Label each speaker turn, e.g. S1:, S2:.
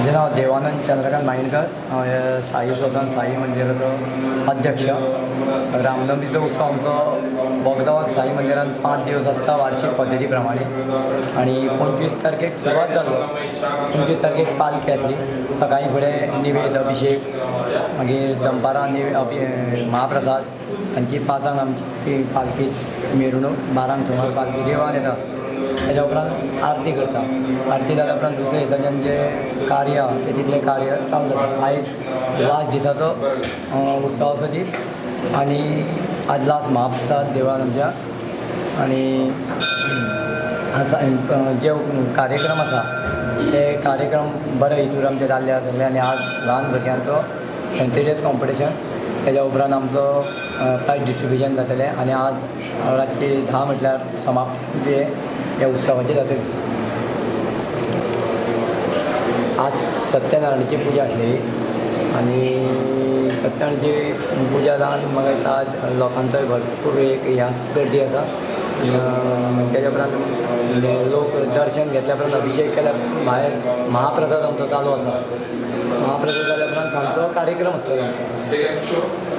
S1: म्हजें नांव देवानंद चंद्रकांत माईणकर. हांव साई सदन साई मंदिराचो अध्यक्ष. रामनवमीचो उत्सव आमचो बोगदावाक साई मंदिरान 5 दिवस आसता वार्षिक पद्दती प्रमाणे आनी 25 तारखेक सुरवात जालो. 25 तारखेक पालखी आसली. सकाळीं फुडें निवेद अभिषेक, मागीर दनपारां महाप्रसाद, सांजची 5 आमची पालखी मिरवणूक 12 सुमार पालखी देवळान येता. तेज्या उपरांत आरती करता. आरती जाल्या उपरांत दुसऱ्या दिसाच्यान जें कार्य आहा तें तितलें कार्य चालू जाता. आयज लास्ट दिसाचो उत्सवाचो दीस आनी आज लास्ट महाप्रसाद देवळान आमच्या. आनी जे कार्यक्रम आसा ते कार्यक्रम बरे हितूर आमचे जाल्ले आसले. आनी आज ल्हान भुरग्यांचो फॅन्सी ड्रेस कॉम्पिटिशन, तेज्या उपरांत आमचो प्रायज डिस्ट्रिब्युशन जातलें आनी आज रातची 10 म्हटल्यार समाप्ती जे ह्या उत्सवाचें जातली. आज सत्यनारायणाची पुजा आसलेली आनी सत्यनारायणाची पुजा जावन मागीर आज लोकांचोय भरपूर एक ह्या गर्दी आसा. तेज्या उपरांत लोक दर्शन घेतल्या उपरांत अभिषेक केल्या भायर महाप्रसाद आमचो चालू आसा. महाप्रसाद जाल्या उपरांत सांजचो कार्यक्रम आसतलो आमचो.